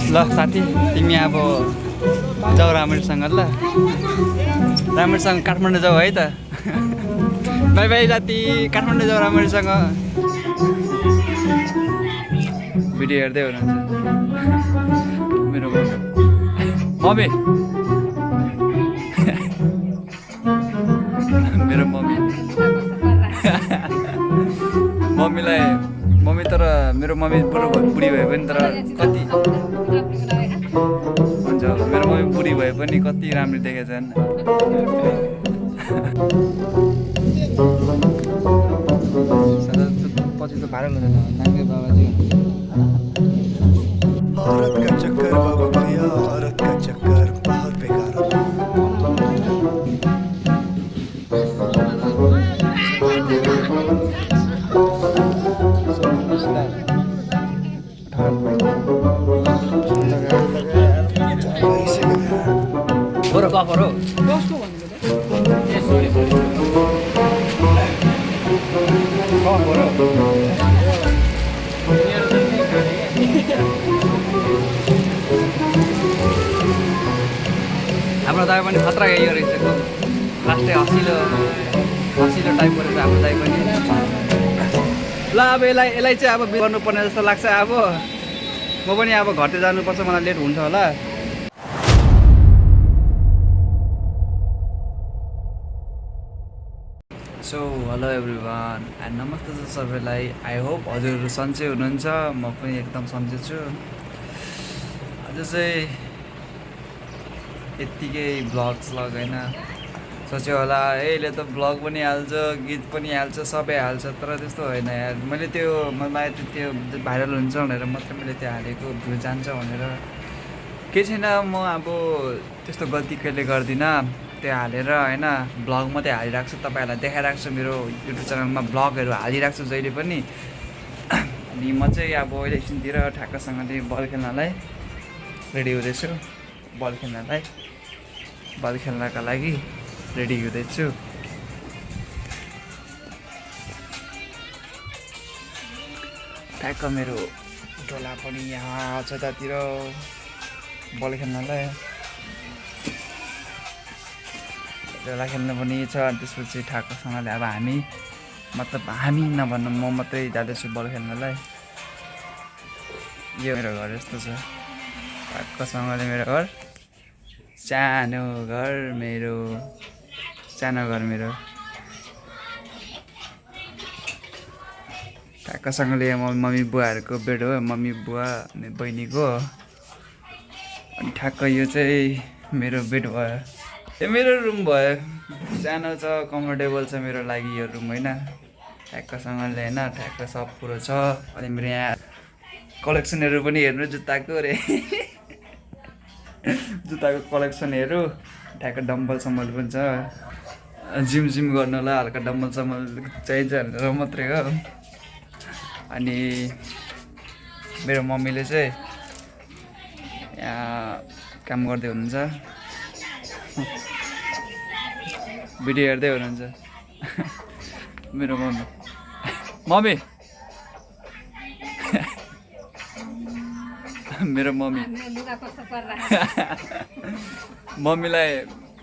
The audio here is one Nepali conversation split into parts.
ल साथी तिमी अब जाऊ राम्रोसँग ल राम्रोसँग काठमाडौँ जाऊ है त बाई बाई साथी काठमाडौँ जाऊ राम्रोसँग भिडियो हेर्दै हुनुहुन्छ मेरो मम्मी मेरो मम्मी मम्मीलाई मम्मी तर मेरो मम्मी बुढी भए पनि तर कति हुन्छ मेरो मम्मी बुढी भए पनि कति राम्रो देखेछन् पछि त भाइरल हुँदैन नाङ्गे बाबाजी औरत का चक्कर बाबा भैया औरत का चक्कर बहुत बेकार होता है। बरु कफर हो कफर हो हाम्रो दाइ पनि खतरा यो रहेछ लास्टै हँसिलो टाइपको रहेछ हाम्रो दाइ पनि ल अब यसलाई चाहिँ अब गर्नुपर्ने जस्तो लाग्छ अब म पनि अब घरतिर जानुपर्छ मलाई लेट हुन्छ होला सो हेलो एभ्रिवान एन्ड नमस्ते सबैलाई आई होप हजुरहरू सन्चै हुनुहुन्छ म पनि एकदम सन्चै छु आज चाहिँ यत्तिकै भ्लग्स होइन सोच्यो होला यसले त भ्लग पनि हाल्छ गीत पनि हाल्छ सबै हाल्छ तर त्यस्तो होइन यार मैले त्यो मलाई त्यो भाइरल हुन्छ भनेर मात्रै मैले त्यो हालेको भ्यू जान्छ भनेर केही छैन म अब त्यस्तो गल्ती कहिले गर्दिनँ त्यो हालेर होइन भ्लग मात्रै हालिरहेको छु तपाईँहरूलाई देखाइरहेको छु मेरो युट्युब च्यानलमा भ्लगहरू हालिरहेको छु जहिले पनि अनि म चाहिँ अब अहिले एकछिनतिर ठ्याक्कसँगले बल खेल्नलाई रेडी हुँदैछु बल खेल्नका लागि रेडी हुँदैछु ठ्याक्क मेरो टोला पनि यहाँ छ त्यतातिर बल खेल्नलाई टोला खेल्नु पनि छ अनि त्यसपछि ठ्याक्कसँगले अब हामी नभन्नु म मात्रै जाँदैछु बल खेल्नलाई यो मेरो घर यस्तो छ ठ्याक्कसँगले मेरो घर सानो घर मेरो ठ्याक्कसँगले मम्मी बुवाहरूको बेड हो मम्मी बुवा अनि बहिनीको अनि ठ्याक्क यो चाहिँ मेरो बेड भयो यो मेरो रुम भयो सानो छ कम्फर्टेबल छ मेरो लागि यो रुम होइन ठ्याक्कसँगले होइन ठ्याक्क सब कुरो छ अनि मेरो यहाँ कलेक्सनहरू पनि हेर्नु जुत्ताको रे जुत्ताको कलेक्सनहरू ठ्याक्क डम्बल सम्बल पनि छ जिम गर्नुलाई हल्का डम्बल सम्बल चाहिन्छ भनेर मात्रै हो अनि मेरो मम्मीले चाहिँ यहाँ काम गर्दै हुनुहुन्छ भिडियो हेर्दै हुनुहुन्छ मेरो मम्मी मेरो मम्मी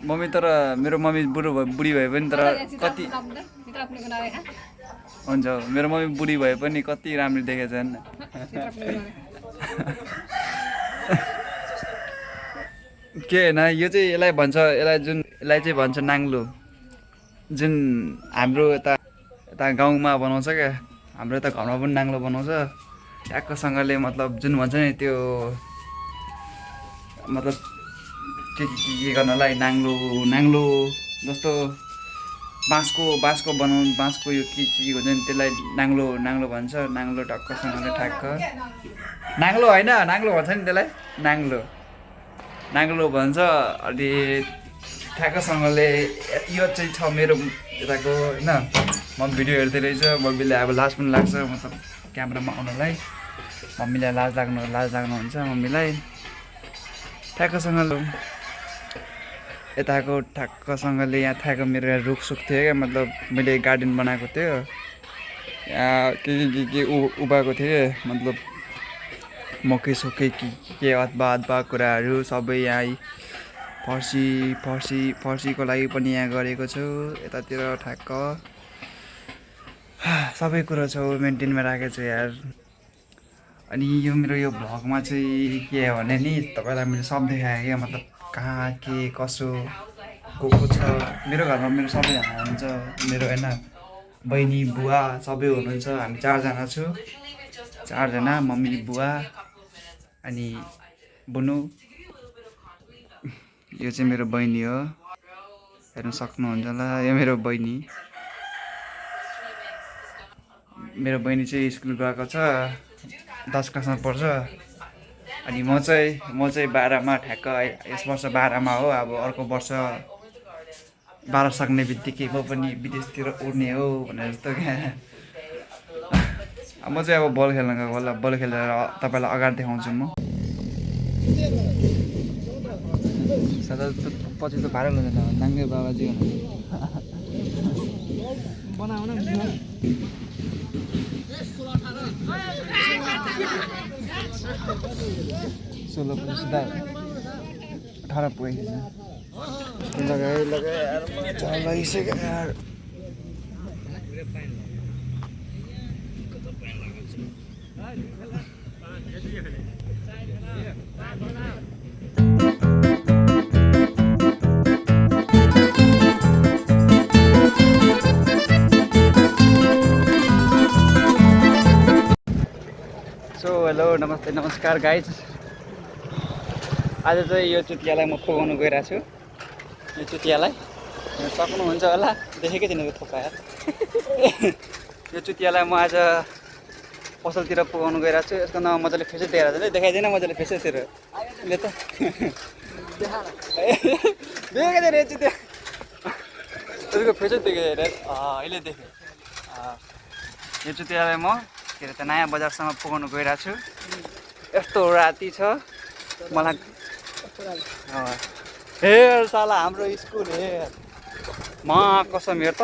मम्मी तर मेरो मम्मी बुढी भए पनि तर कति हुन्छ मेरो मम्मी बुढी भए पनि कति राम्रो देखेछन् के होइन यो चाहिँ यसलाई चाहिँ भन्छ नाङ्लो जुन हाम्रो यता गाउँमा बनाउँछ क्या हाम्रो यता घरमा पनि नाङ्लो बनाउँछ ट्याक्कसँगले मतलब जुन भन्छ नि त्यो मतलब के गर्नलाई नाङ्लो जस्तो बाँसको बाँसको यो के हुन्छ नि त्यसलाई नाङ्लो भन्छ नाङ्लो टक्कसँगले ठ्याक्क नाङ्लो होइन नाङ्लो भन्छ नि त्यसलाई नाङ्लो भन्छ अनि ठ्याक्कसँगले यो चाहिँ छ मेरो यताको होइन म भिडियो हेर्दै रहेछ मम्मीले अब लाज पनि लाग्छ मतलब क्यामेरामा आउनलाई मम्मीलाई लाज लाग्नुहुन्छ मम्मीलाई ठ्याक्कसँगले यताको ठ्याक्कसँगले यहाँ ठ्याक्क मेरो यहाँ रुखसुख थियो क्या मतलब मैले गार्डन बनाएको थियो यहाँ के उभाएको थिएँ मतलब मकै सोकै के अथवा कुराहरू सबै यहाँ फर्सीको लागि पनि यहाँ गरेको छु यतातिर ठ्याक्क सबै कुरो छ मेन्टेनमा राखेको छु यार। अनि यो मेरो यो भ्लगमा चाहिँ के हो भने नि तपाईँलाई मैले सब देखाएँ क्या, मतलब कहाँ के कसो को छ। मेरो घरमा मेरो सबैजना हुनुहुन्छ, मेरो होइन बहिनी बुवा सबै हुनुहुन्छ। हामी 4 जना छु, 4 जना, मम्मी बुवा अनि बुनु। यो चाहिँ मेरो बहिनी हो, हेर्न सक्नुहुन्छ होला, यो मेरो बहिनी। मेरो बहिनी चाहिँ स्कुल गएको छ, 10 क्लासमा पढ्छ। अनि म चाहिँ 12मा ठ्याक्क यस वर्ष 12मा हो। अब अर्को वर्ष 12 सक्ने बित्तिकै म पनि विदेशतिर उड्ने हो भनेर जस्तो क्या। म चाहिँ अब बल खेल्न गएको होला, बल खेलेर तपाईँलाई अगाडि देखाउँछु म। सादा पछि त भाइरल हुँदैन, नाङ्गे बाबाजी बनाउन सोह्र पुगेको सिधा 18 पुगेको छ। लगाए यार, मजा लागिसक्यो यार। सो हेलो नमस्ते नमस्कार गाइज। आज चाहिँ यो चुतियालाई म पुगाउनु गइरहेको छु। यो चुतियालाई सक्नुहुन्छ होला, देखेकै थिएन थोका यार। यो चुतियालाई म आज पसलतिर पुगाउनु गइरहेको छु। यसको नाम मजाले फेसै दिएर देखाइदिएन मजाले फेसतिर ले त देखेको थिएन यो चुतिया, त्यसको फेसै देखेको थिएन अहिले देखेँ। यो चुतियालाई म के अरे नयाँ बजारसम्म पुगाउनु गइरहेको छु। यस्तो राति छ मलाई। हेर साला हाम्रो स्कुल हेर, म कसम हेर त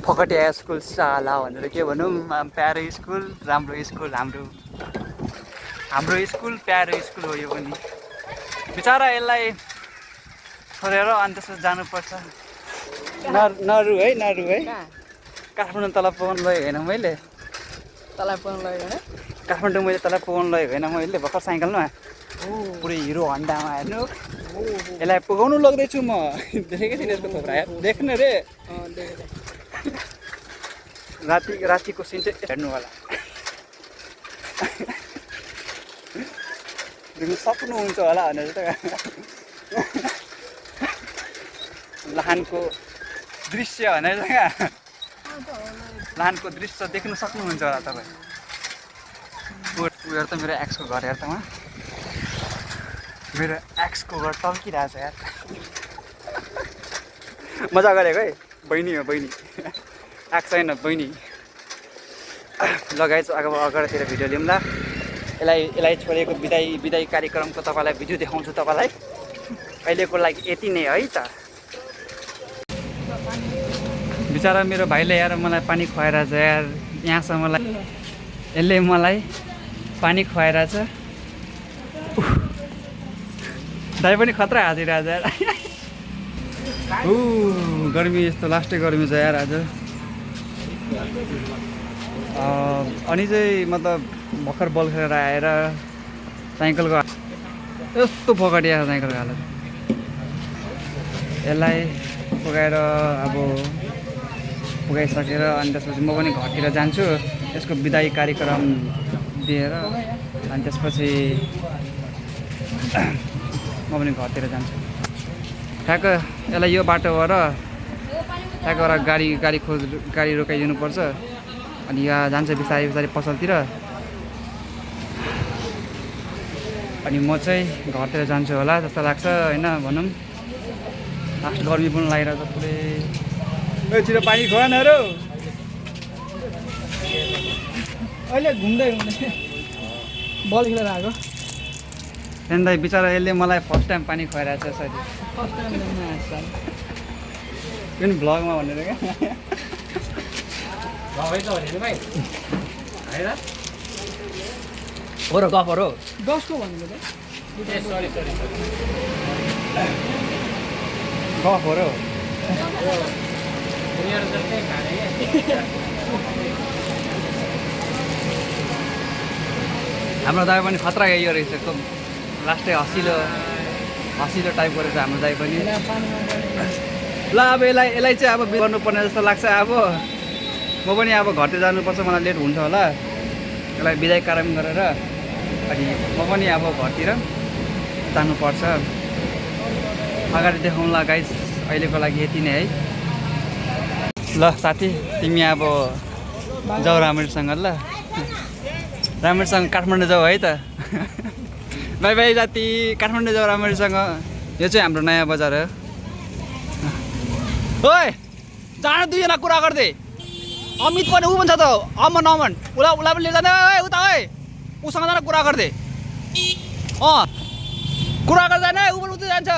फकटिया स्कुल साला भनेर के भनौँ। प्यारो स्कुल, राम्रो स्कुल, हाम्रो स्कुल प्यारो स्कुल हो यो पनि। बिचरा यसलाई छोडेर अनि त्यसपछि जानुपर्छ। नरु है काठमाडौँ तल पुगाउनु लगेको होइन मैले, काठमाडौँ मैले तँलाई पुगाउनु लगेको होइन मैले, भर्खर साइकलमा पुरै हिरो हन्डामा हेर्नु। यसलाई पुगाउनु लग्दैछु म। देखेकै थिएन यसको थोप्रा यार, देख्नु रे। रातिको सिन चाहिँ हेर्नु होला, सक्नुहुन्छ होला भनेर त। लाहानको दृश्य भनेर क्या, लाहानको दृश्य देख्नु सक्नुहुन्छ होला तपाईँ। उयो त मेरो एक्सको घर हेर त, वहाँ मेरो एक्सको घर टल्किरहेछ यार। मजा गरेको है, बहिनी हो बहिनी, एक्स छैन बहिनी। लगाएछु अगाडितिर भिडियो लिउँला। यसलाई छोडेको बिदाई कार्यक्रमको तपाईँलाई भिडियो देखाउँछु तपाईँलाई। अहिलेको लागि यति नै है त। बिचरा मेरो भाइले यार मलाई पानी खुवाइरहेछ यार, यहाँसम्मलाई यसले मलाई पानी खुवाइरहेछ। दाइ पनि खतरा हाँसिरहेछ यार। गर्मी यस्तो लास्टै गर्मी छ यार आज। अनि चाहिँ मतलब भर्खर बल खेलेर आएर साइकलको यस्तो फकटिया छ साइकलको हालत। यसलाई पुगाएर अब पुगाइसकेर अनि त्यसपछि म पनि घरतिर जान्छु। यसको बिदाई कार्यक्रम दिएर अनि त्यसपछि म पनि घरतिर जान्छु। ठ्याक्क यसलाई यो बाटोबाट ठ्याक्कबाट गाडी रोकाइदिनुपर्छ। अनि यहाँ जान्छ बिस्तारै पसलतिर। अनि म चाहिँ घरतिर जान्छु होला जस्तो लाग्छ होइन भनौँ। लास्ट गर्मी पनि लागिरहेको छ पुरै। छिटो पानी खुवानहरू। अहिले घुम्दै बल खेलेर आएको दाइ बिचरा। यसले मलाई फर्स्ट टाइम पानी खुवाइरहेको छ सरी। फर्स्ट टाइम पनि भ्लगमा भनेर क्या। हो र गफ हो 10 को भनेको त गफ हो र हाम्रो दाइ पनि खतरा यो रहेछ एकदम लास्टै हँसिलो टाइपको रहेछ हाम्रो दाइ पनि ल अब यसलाई चाहिँ अब गर्नुपर्ने जस्तो लाग्छ अब म पनि अब घरतिर जानुपर्छ मलाई लेट हुन्छ होला यसलाई बिदाई कार्यक्रम गरेर अनि म पनि अब घरतिर जानुपर्छ अगाडि देखाउँला गाइस अहिलेको लागि यति नै है ल साथी तिमी अब जाऊ राम्रोसँग ल राम्रोसँग काठमाडौँ जाऊ है त बाई बाई जाति काठमाडौँ जाऊ राम्रोसँग यो चाहिँ हाम्रो नयाँ बजार हो ओए जान दुईजना कुरा गर्दै अमित पनि ऊ भन्छ त अमन उसलाई पनि लिएर जाने ओए उता ओए उसँग जान कुरा गर्दै कुरा गर्दा नै ऊ पनि उता जान्छ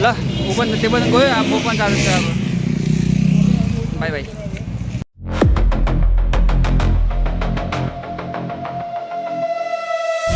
ल ऊ पनि त्यो पनि गयो अब म पनि जाँदैछु अब बाई बाई